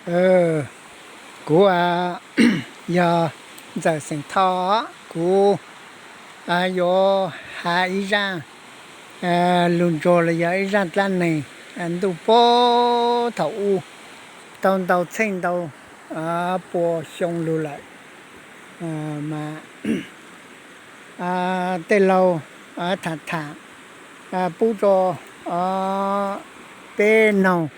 Kuv yog Ntxawm xeem Thoj, kuv yuav has ib zaj lug ntsuag los yog ib zaj dlaab neeg ntuj puag thaum ub, tau ntau txheej ntau pua xyoo lug lawm, mas tej laug tham tham pub rua peb noog.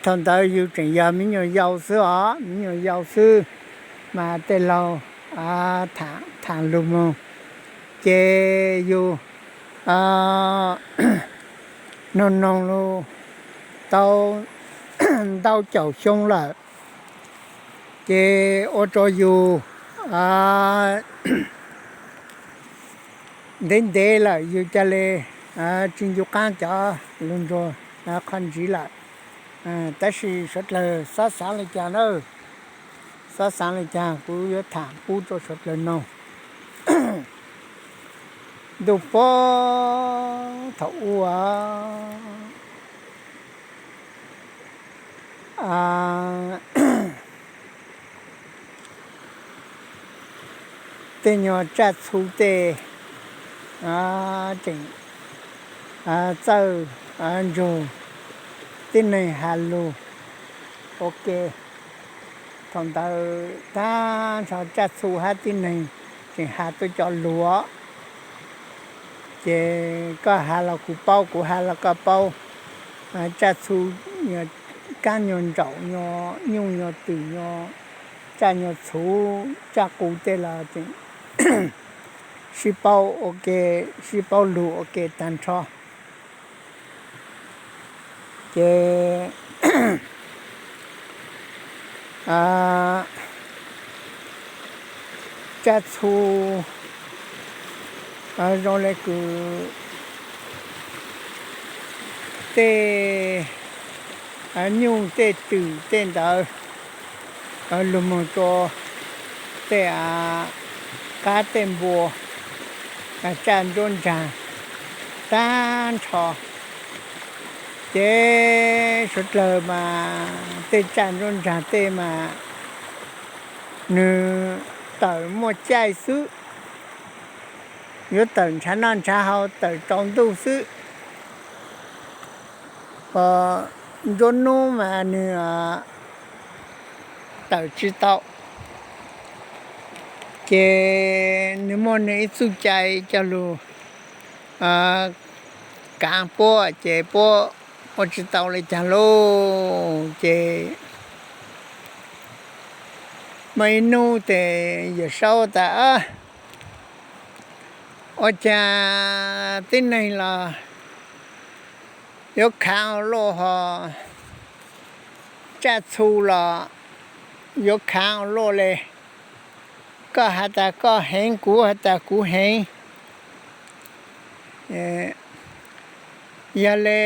Thaum ntawd yug tseem yog me nyuam yaus xwb os, me nyuam yaus xwb, mas tej laug tham tham lug moog, ces yug noog noog lug tau ntau caum xyoo lawm, ces ua rua yug ntev ntev lawm yug ca le tsi ncu qaab cov lug ntsuag qhov ntsiv lawm. Tab sis suav dlawg xob xaav le caag na, xob xaav le caag kuv yuav tham pub rua suav dlawg noog. Ntuj puag thaum ub, tej nyuag tsaj txhu tej tseem txawj nrug tib neeg has lug ua ke. Thaum ntawd taag nrho tsaj txhu hab tib neeg tseem has tuaj cov lug, ces koj has los kuv paub, kuv has los koj paub. Tsaj txhu, kaab nyuag ntsaum, nyuag nyuj, nyuag twm, nyuag tsaj nyuag txhu, tsaj qus tej los tseem sib paub ua ke, sib paub lug ua ke taag nrho. Ces tsaj txhu zoo le kws tej nyuj tej twm tej ntawd lug moog rua tej qab tej npua, tsaj nruab nraag taag nrho. Ces suav dlawg mas tej tsaj nruab nraag tej mas nwg tawm muaj caij xwb, yuav tawm nrhav noj nrhav haus, tawm tsaus ntuj xwb. Nruab nub mas nwg tawm tsi tau, ces nwg muaj nwg ib txuj cai coj lug kaav puab, ces puab ua tsi tau le caag lauj. Ces muaj ib nub tes Yawm Saub tas, ua caag tib neeg los yuav khaav ua luaj hos, tsaj txhu los yuav khaav ua luaj le. Koj has tas koj heev, kuv has tas kuv heev. Yog le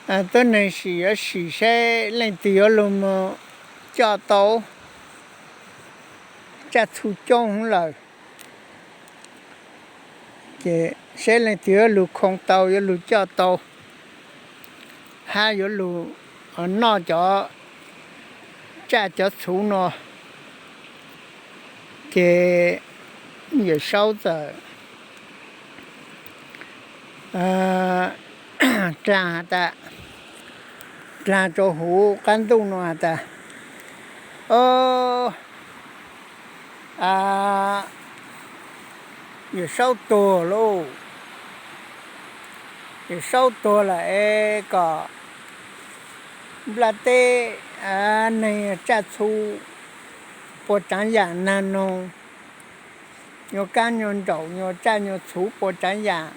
tuab neeg sim yuav sim seb leej twg yuav lug moog coj tau tsaj txhu coob lawm, ces seb leej twg yuav lug khoo tau, yuav lug coj tau, hab yuav lug noj cov tsaj cov txhu no. Ces Yawm Saub txawm dlaag has tas, dlaag rua huv qaab ntuj no has tas, o, Yawm Saub tuag lauj, Yawm Saub tuag lawm es kom nplaj teb neeg tsaj txhu puas tsaav yaam, naag noog, nyuag kaab nyuag nraum, nyuag tsaj nyuag txhu puas tsaav yaam,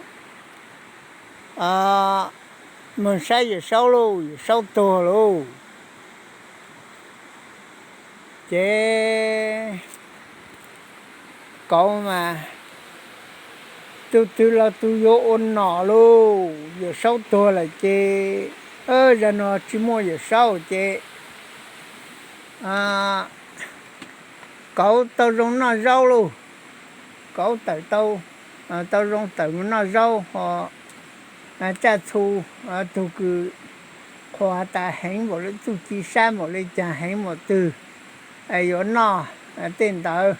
moog saib Yawm Saub lauj, Yawm Saub tuag lauj. Ces kauv mas, tug twg los tug yuav ua nom lauj, Yawm Saub tuag lawm ces, zag no tsi muaj Yawm Saub ces kauv tau zoo noj zaub lauj. Kauv tawm tau, tau zoo tawm moog noj zaub hos, tsaj txhu tug kws has tas heev npaum li txuj ci sab npaum li cas heev npaum twg, yuav noj tej ntawd,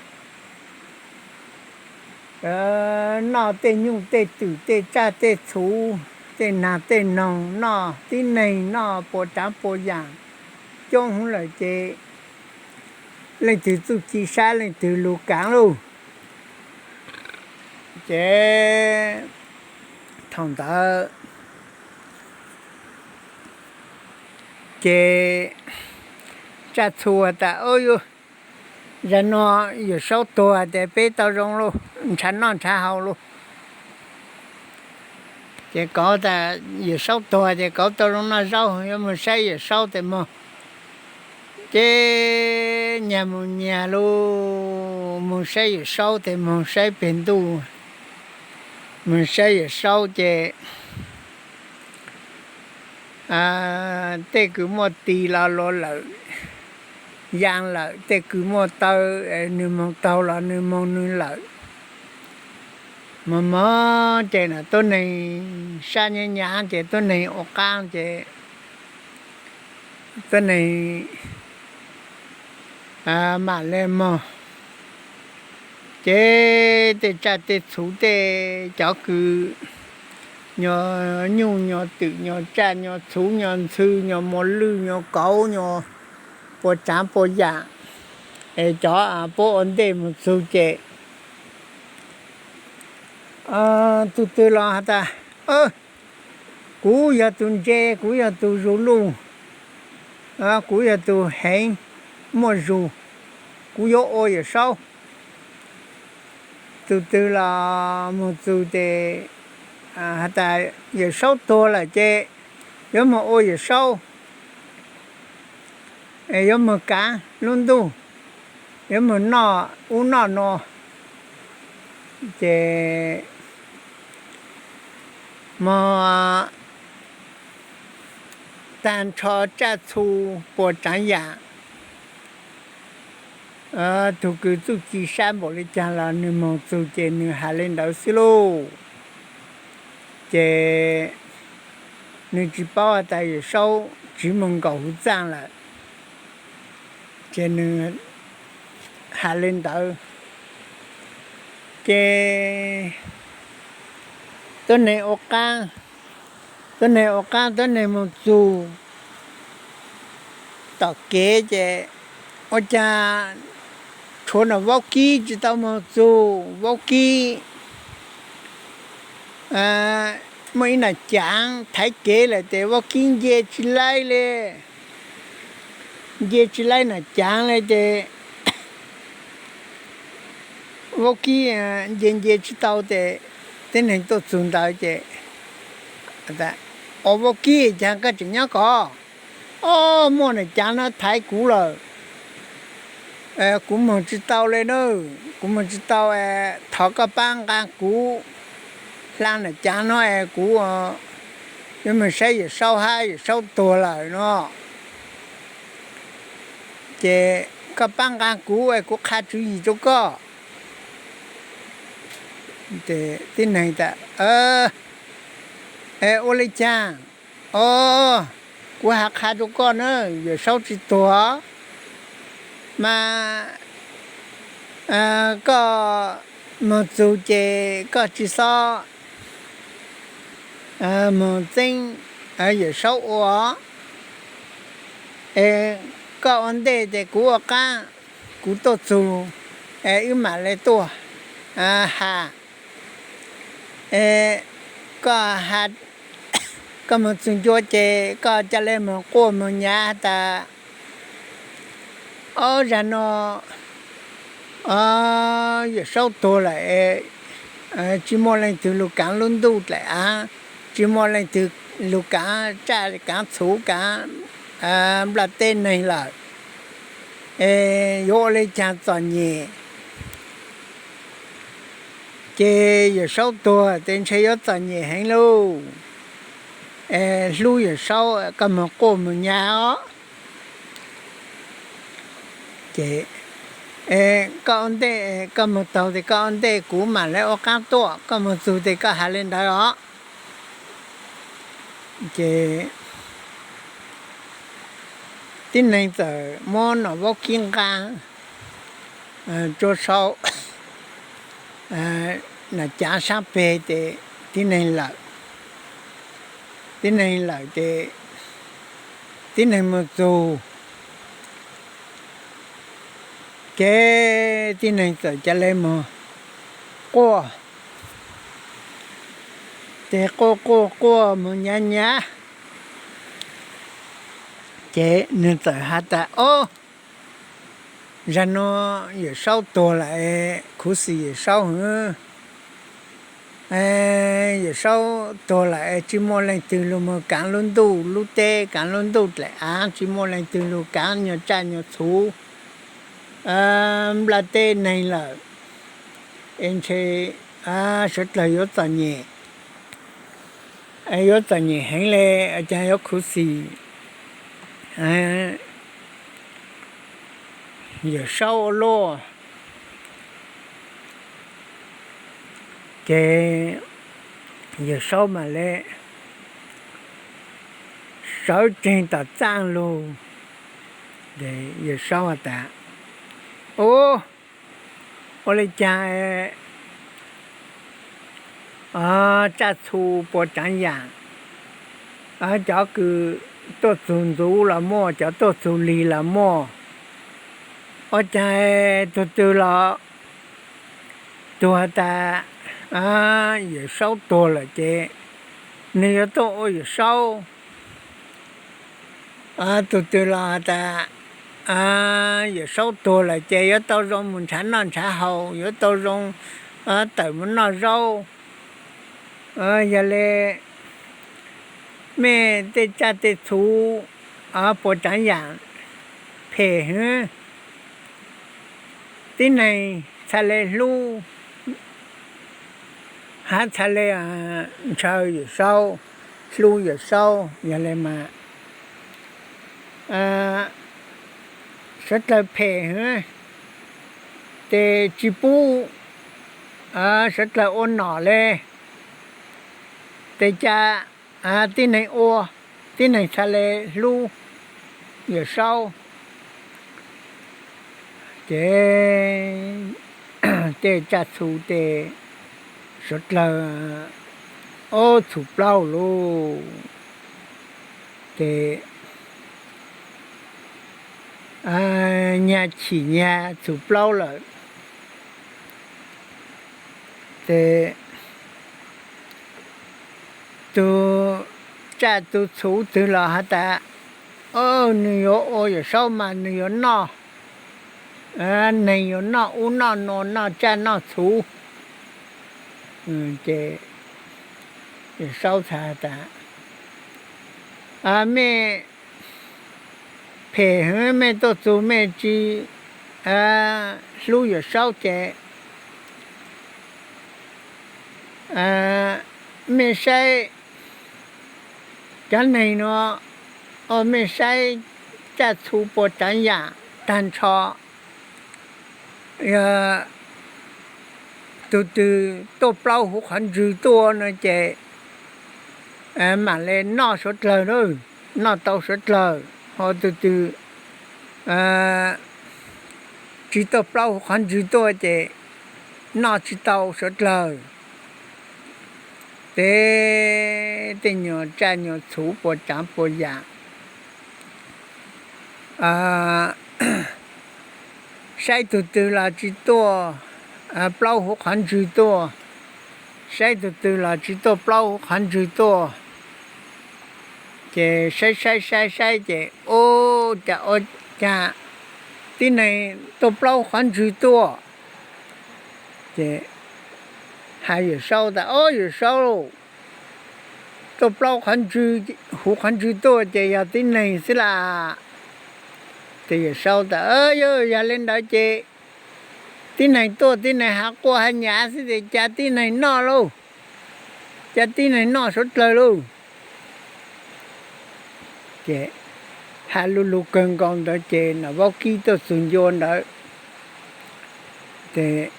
noj tej nyuj tej twm tej tsaj tej txhuv, tej nag tej noog, noj tib neeg, noj puas tsaav puas yaam coob heev lawm ces leej twg txuj ci sab leej twg lug kaav lauj. Ces thaum ntawd ces Tsaj Txhu has tas, Zag no Yawm Saub tuag ces peb tau zoo lauj, nrhav noj nrhav haus lauj. Ces kauv tas Yawm Saub tuag ces kauv tau zoo noj zaub, yuav moog saib Yawm Saub tes moog. Ces nyag moog nyag lug moog saib Yawm Saub tes moog saib peg ntuj, moog saib Yawm Saub ces tej kws muaj tis los luas lawm, yaa lawm, tej kws muaj taw nwg moog taug los nwg moog nwg lawm. Moog moog ces tuab neeg sab nyab nyab ces tuab neeg ua qaab ces tuab neeg mam le moog. Ces tej tsaj tej txhuv tej cov kws nyuj nyuag twm nyuag tsaj nyuag txhuv nyuag ntxhw nyuag muas lwj nyuag kauv nyuag puas tsaav puas yaam es cov puab ua ntej moog txug ces tug twg los has tas, Kuv yog tug ntse, kuv yog tug zuj lug, kuv yog tug heev muaj zug, kuv yuav ua Yawm Saub. Tug twg los moog txug ces has tas Yawm Saub tuag lawm ces yuav moog ua Yawm Saub, yuav moog kaav lub ntuj, yuav moog noj ub noj no. Ces moog taag nrho Tsaj Txhu puas tsaav yaam, tug kws txuj ci sab npaum li caag los nwg moog txug ces nwg has le ntawd xwb lauj. Ces nwg tsis paub has tas Yawm Saub tsiv moog nkaum huv txaaj lawm, ces nwg has le ntawd. Ces tuab neeg ua qaab, tuab neeg ua qaab tuab neeg moog txug tom kev ces ua caag tshuav nom vaub kib tsis tau moog txug. Vaub kib muaj ib nam caav thaiv kev lawm tes vaub kib nce tsis laib le, nce tsis laib nam caav le ces vaub kib nce nce tsis tau tes tib neeg tuaj txug ntawd ces, Au vaub kib, caag koj tseem nyob ko? Au, muaj nam caav no thaiv kuv lawm, kuv moog tsis tau le na, kuv moog tsis tau, thov koj paab nqaa kuv, hla nam caav no es kuv yuav moog saib Yawm Saub hab Yawm Saub tuag lawm no. Ces koj paab nqaa kuv es kuv qha tswv yim rua koj. Tib neeg tas, Ua le caag? Au, kuv has qha rua koj na, Yawm Saub tsis tuag, mas koj moog txug ces koj tsis xob moog txeeb Yawm Saub ua, es koj ua ntej ces kuv ua qaab, kuv tuaj txug es wb mam le tuaj has. Es koj, koj moog txug ncua ces koj ca le moog quaj moog nyav tas, Au, zag no Yawm Saub tuag lawm, tsis muaj leej twg lug kaav lub ntuj dlaim aav, tsis muaj leej twg lug kaav tsaj kaav txhuv kaav nplaj teb neeg lawm, es yuav ua le caag txom nyem? Ces Yawm Saub tuag tes ntshe yuav txom nyem heev lauj. Es hlub Yawm Saub, koj moog quaj moog nyav os. Ces koj ua ntej, koj moog taug tes koj ua ntej, kuv mam le ua qaab tuaj, koj moog txug tes koj has le ntawd os. Ces tib neeg txawm muab Nom Vaub Kib nqa tsuas sau na cav sab peg ces tib neeg lawm. Tib neeg lawm ces tib neeg mus txug ces tib neeg txawm ca le mus quaj. Ces quaj quaj quaj mus nyav nyav ces nws txawm has tas, Ob, zag nuav Yawm Saub tuag lawm es khuv xim Yawm Saub hwv. Yawm Saub tuag lawm es tsis muaj leej twg lug mus kaav lub ntuj lub teb, kaav lub ntuj dlaim aav, tsis muaj leej twg lug kaav nyuas tsaj nyuas txhuv nplaj teb neeg lawm. Es ntshe suav dlawg yuav txom nyem, yuav txom nyem heev le, caag yuav khuv xim Yawm Saub ua luaj. Ces Yawm Saub mam le sawv tsees tom txaj lug. Yawm Saub has tas, Ub, ua le caag tsaj txhu puas tsaav yaam, cov kws tuaj txug ntxuv los muaj, cov tuaj txug lig los muaj. Ua caag tug twg los tug has tas Yawm Saub tuag lawm ces nwg yuav tuaj ua Yawm Saub. Tug twg los has tas Yawm Saub tuag lawm ces yuav tau zoo mus nrhav noj nrhav haus, yuav tau zoo tawm mus noj zaub. Yog le mej tej tsaj tej txhu puas tsaav yaam phem hwv, tib neeg txha le hlub hab txha le ntshaw Yawm Saub, hlub Yawm Saub, yog le mas suav dlawg phem hwv, tes tsis pub suav dlawg ua nom le, tes ca tib neeg ua, tib neeg txha le hlub Yawm Saub. Ces tej tsaj txhu tes suav dlawg ob txhum plaub lauj. Ces nyag chim nyag txhum plaub lawm, ces tug tsaj tug txhu twg los has tas, nwg yuav ua Yawm Saub mas nwg yuav noj, neeg yuav noj ub noj nuav, noj tsaj noj txhu. Ces Yawm Saub txhais tas, mej phem hwv, mej tuaj txug mej tsis hlub Yawm Saub ces mej saib cov neeg nuav, mej saib tsaj txhu puas tsaav yaam taag nrho, tug twg tuaj plaub huv qhov ntswg tuaj no ces mam le noj suav dlawg, noj tau suav dlawg, ho tug twg tsis tuaj plaub huv qhov ntswg tuaj ces noj tsis tau suav dlawg. Ces tej nyuas tsaj nyuas txhu puas tsaav puas yaam saib tug twg los tsis tuaj plaub huv qhov ntswg tuaj, saib tug twg los tsis tuaj plaub huv qhov ntswg tuaj. Ces saib saib saib saib ces ua cas ua cas tib neeg tuaj plaub huv qhov ntswg tuaj. Ces has Yawm Saub tas, Ob Yawm Saub, tuaj plaub qhov ntswg, huv qhov ntswg tuaj ces yog tib neeg xwb las. Ces Yawm Saub tas, Yog le ntawd ces tib neeg tuaj tib neeg has quaj has nyav xwb ces ca tib neeg noj lauj, ca tib neeg noj suav dlawg lauj. Ces has lug lug kawg nkaus ntawd ces Nom Vaub Kib tuaj txug ncua ntawd ces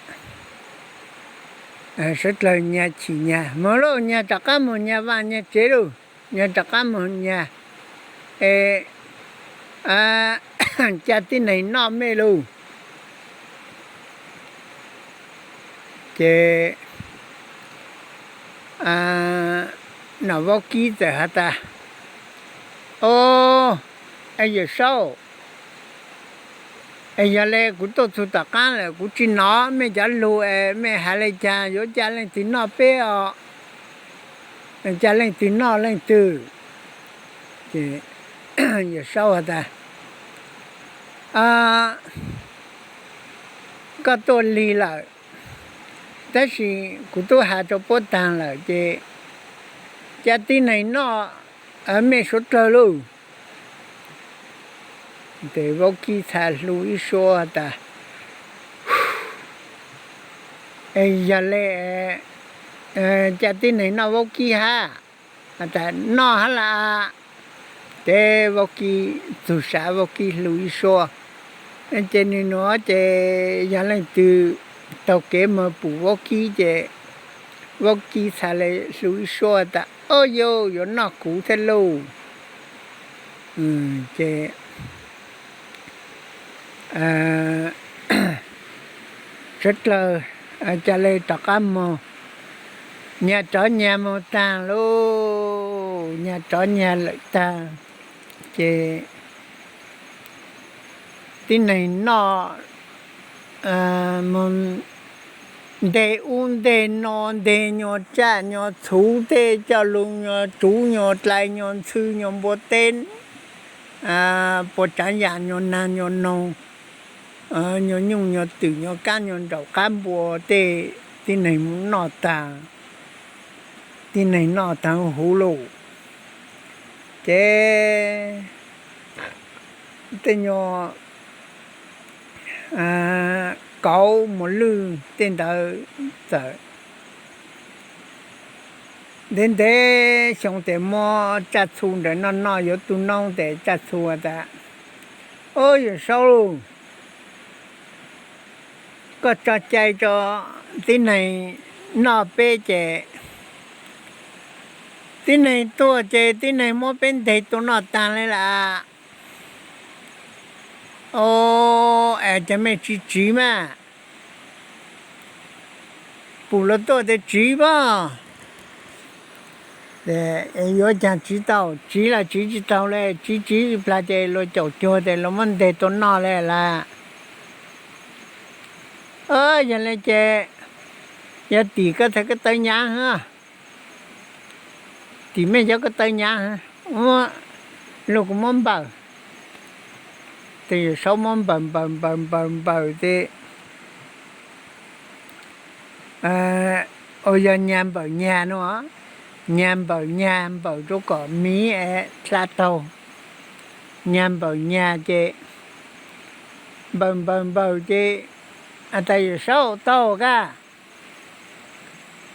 suav dlawg nyag chim nyag, Moog lauj, nyag rov qaab moog nyag vaaj nyag tsev lauj, nyag rov qaab moog nyag es Cas tib neeg noj mej lauj? Ces nom vaub kib txawm has tas, O, Yawm Saub, yog le kuv tuaj txug tom qaab lawm kuv tsi nov mej cov lug es mej has le caag, yuav ca leej twg noj peb os? Ca leej twg noj leej twg? Ces Yawm Saub has tas, Koj tuaj lig lawm, tab sis kuv tub has rua puab taag lawm ces ca tib neeg noj mej suav dlawg lauj. Ces vaub kib txhaj hlu ib suab tas, Yog le ca tib neeg noj vaub kib hab? Has tas, Noj hab las. Ces vaub kib txug sav, vaub kib hlu ib suab. Ces nwg nuav ces yog leej twg taug kev moog pum vaub kib ces vaub kib txhaj le hlu ib suab tas, O, yog yuav noj kuv thiab lauj. Ces suav dlawg ca le rov qaab moog, nyag rov nyag moog taag lauj, nyag rov nyag lawm taag. Ces tib neeg noj nteg ub nteg no, nteg nyuag tsaj nyuag txhuv tej, coj lug nyuag tsuv nyuag dlais nyuag ntxhw nyuag npua teb, puas tsaav yaam nyuag naag nyuag noog, nyuag nyuj nyuag twm nyuag kaab nyuag nraum qaab npua tej, tib neeg noj taag, tib neeg noj taag huv lauj. Ces tej nyuag kauv mos lwj tej ntawd txawm ntev ntev xyoo tes muab tsaj txhu ntawd noj noj yuav tu noob tes tsaj txhu tas, O, Yawm Saub lauj, koj tso cai rua tib neeg noj peb ces tib neeg tuaj ces tib neeg muab peb nteg tua noj taag le las. O, es cov mej tsi tsiv mas, pum luag tuaj tes tsiv mas, yuav caag tsiv tau, tsiv los tsiv tsi taug le, tsiv tsiv plag ces luag caum cuag tes luag muab nteg tua noj le las. Yog le ces yog tim koj txhais ko taw nyaav, tim mej cov ko taw nyaav, luag kuv muab npawm. Tes Yawm Saub muab npawm npawm npawm npawm npawm tes, o, yog nyag npawm nyag no, nyag npawm nyag npawm rua kom miv es dlha taug, nyag npawm nyag ces npawm npawm npawm ces has tas, Yawm Saub, taug kag.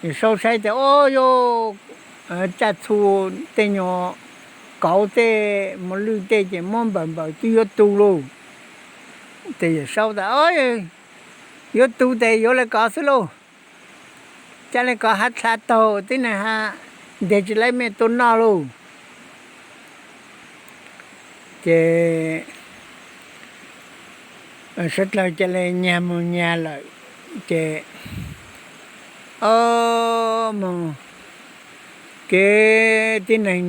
Yawm Saub saib tes, o, yog tsaj txhu tej nyuag kauv tej mos lwj tej ces muab npawm npawm twb yuav tu lauj. Tes Yawm Saub tas, yuav tu tes yuav le kov xwb lauj, ca le kov hab dlha taug tib neeg hab nteg tsi laib mej tua noj lauj. Ces suav dlawg ca le nyag moog nyag lawm ces, o, moog kev tib neeg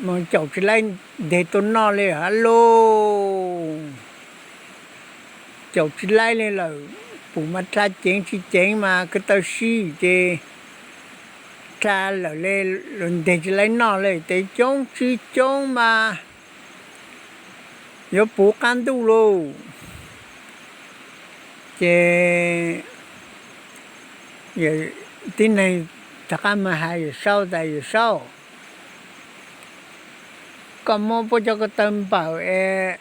moog caum tsi laib nteg tua noj le hab lauj. Caum tsi laib le lawm, pum mas dlha ceev tsi ceev mas ko taw sib ces dlha lawm le, nteg tsi laib noj le tes coob tsi coob mas yuav puv qaab ntuj lauj. Ces tib neeg rov qaab moog has Yawm Saub tas, Yawm Saub, koj muab puab cov ko taw npawm es,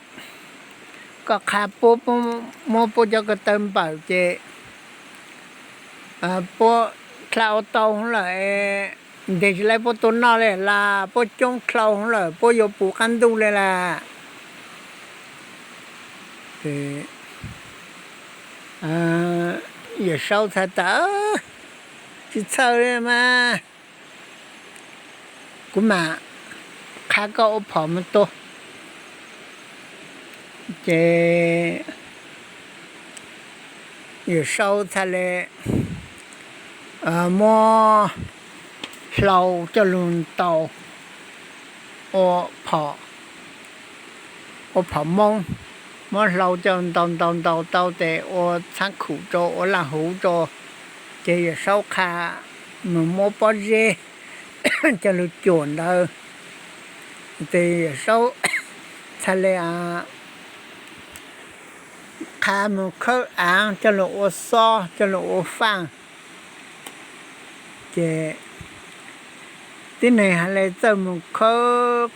koj qha puab, muab puab cov ko taw npawm ces puab dlha ua tau lawm, nteg tsi laib puab tua noj le las, puab coob dlhau lawm, puab yuav puv qaab ntuj le las. Yawm Saub txhais tas, tsi txhawj le mas, kuv mam qha koj ua phom moog tua. Ces Yawm Saub txhaj le muab hlau coj lug ntaus ua phom, ua phom moob, muab hlau coj ntaus ntaus ntaus tau tes ua txhab khum rau, ua laj huv rau. Ces Yawm Saub qha mus muab pob zeb coj lug cuam ntawd. Ces Yawm Saub txhaj le qha mus khawb aav coj lug ua xob coj lug ua faaj. Ces tib neeg has le txawj mus khawb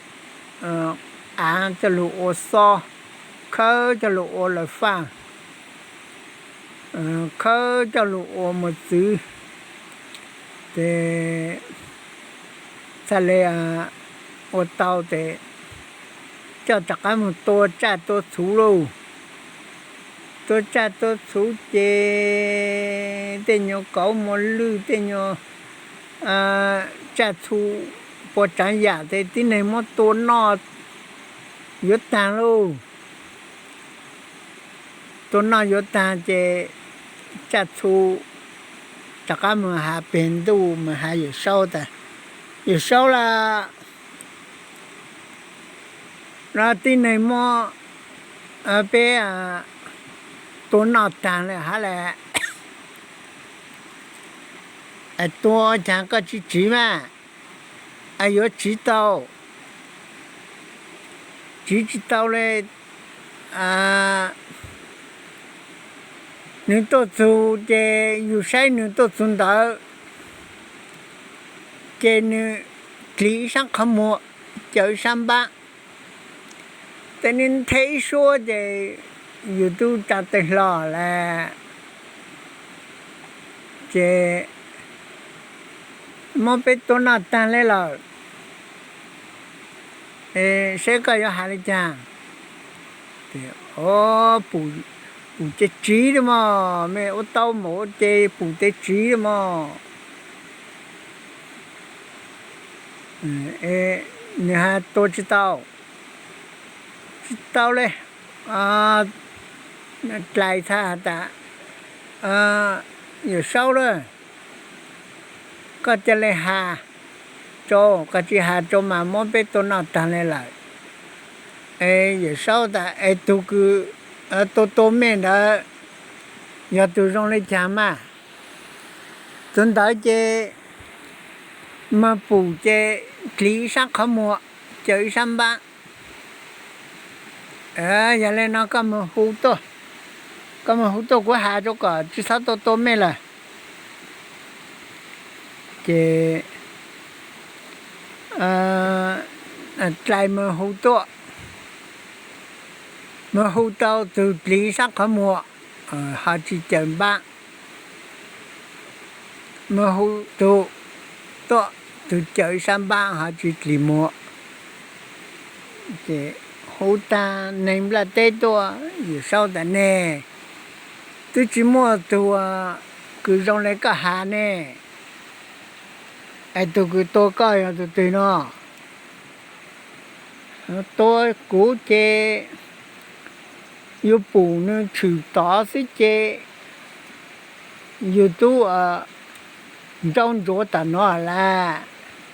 aav coj lug ua xob, khawb coj lug ua lawv faaj, khawb coj lug ua mos txwv. Ces txhaj le ua tau tes coj rov qab mus tua tsaj tua txhuv lauj. Tua tsaj tua txhuv ces tej nyuag kauv mos lwj, tej nyuag tsaj txhu puas tsaav yaam tes tib neeg muab tua noj yuav taag lauj. Tua noj yuav taag ces tsaj txhu rov qab mus has peg ntuj, mus has Yawm Saub tas, Yawm Saub lauj, no tib neeg muab peb tua noj taag le hab le, tua caag koj tsi tsiv mas, yuav tsiv tau, tsiv tsi tau le. Nwg tuaj txug ces yug saib nwg tuaj txug ntawd ces nwg dlig ib saab qhov muag, caw ib saab npaab, tes nwg nthe ib suab ces yug tub tsa tawg hlo lawm. Ces muab peb tua noj taag le lawm, saib koj yuav has le caag. Pum ces tsiv le mog, mej ua tau npaum ces pum ces tsiv le mog. Nwg has tua tsi tau, tsi tau le. Dlais txhaj has tas, Yawm Saub lauj, koj ca le has rau, koj tsi has rau mas muab peb tua noj taag le lawm. Es Yawm Saub tas, es tug kws tua tua mej ntawd yog tug zoo le caag mas? Tug ntawd ces moog pum ces dlig ib saab qhov muag, caw ib saab npaab. Yog le no koj moog hu tuaj, koj moog hu tuaj kuv has rau kom tsi xob tua tua mej lawm. Ces dlais moog hu tuaj, moog hu tau tug dlig ib saab qhov muag, ho tsi caw npaab, moog hu tug tuaj, tug caw ib saab npaab ho tsi dlig muag. Ces hu taag neeg nplaj teb tuaj, Yawm Saub tas, ne, twb tsi muaj tug kws zoo le koj has ne. Es tug kws tua koj yog tug twg no? Tua kuv ces yug pum nwg tshwm tod xwb ces yug tub nraub ntsuav tom no lawm,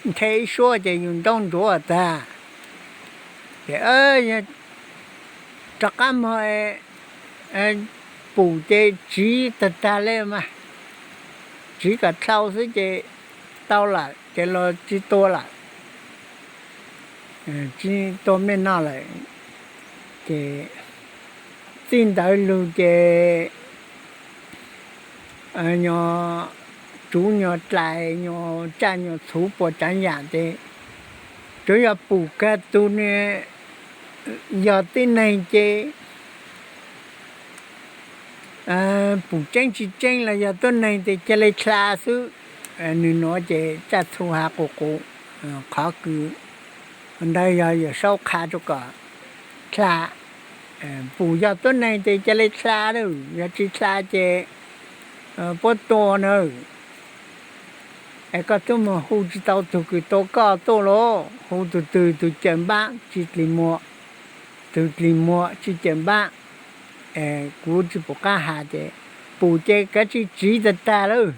nthe ib suab ces yug nraub ntsuav tag. Ces rov qab moog pum ces tsiv tag tag le mas, tsiv kom dlhau xwb ces tau lawm ces los tsi tua lawm, tsi tua mej noj lawm. Ces txij ntawd lug ces nyuag tsuv nyuag dlais, nyuag tsaj nyuag txhuv puas tsaav yaam ces tsuav yog pum kag tug ne, yog tib neeg ces pum tseeb tsi tseeb los yog tuab neeg tes ca le dlha xwb. Nwg nuav ces tsaj txhu has qus qus, qhov kws ntawd yog Yawm Saub qha rua kom dlha. Pum yog tuab neeg tes ca le dlha lawm, yog tsi dlha ces puab tua na. Es koj tub moog hu tsi tau tug kws tua koj tuaj los, hu tug twg tug cawm npaab tsi dlig muag. Tus dlig muag tsis cawm npab, kuv tsis pum qab has ces, pum ces kav tsij tsiv tag tag lawm.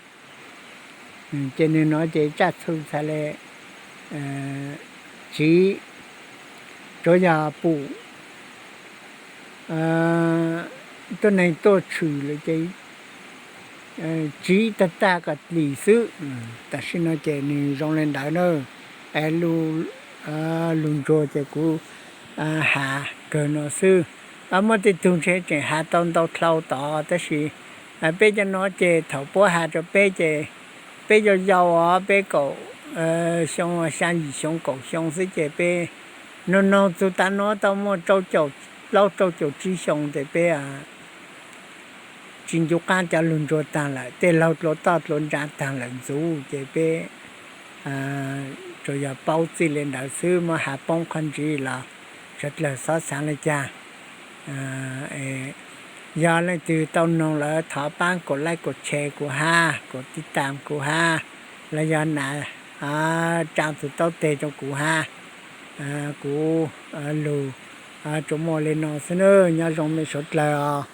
Ces nws no ces tsaj txhu txhais le tsiv, tsuav yog pum tuab neeg tuaj tshwm lawm ces tsiv tag tag kom dlig xwb. Tam sim no ces nws zoo li ntawd na. Lug ntsuag ces kuv has kawg no xwb. Muaj tej tug ntshe tseem has tau ntau dlhau tod tab sis peb cov no ces thaum puab has rau peb ces peb yau yau os, peb kaum xyoo, xya yim xyoo kaum xyoo xwb ces peb noog noog txug tav no tau muaj rau caum plaub rau caum tsib xyoo ces peb tsis ncu qab cov lug ntsuag taag lawm, tej laug dlua toj dlua ntsa taag lawm ntxuv ces peb tsuas yog paub txij li ntawd xwb, muab has poob qhov ntsis los sawv dlawg xob xaav le caag. Yog leej twg tau noog lawm thov paab kaum like kaum share kuv hab, kaum tij tam kuv hab, los yog nam tsaa txug taub teg rau kuv hab. Kuv lug tsuas muaj li no xwb nawb, nyob zoo mej suav dlawg os.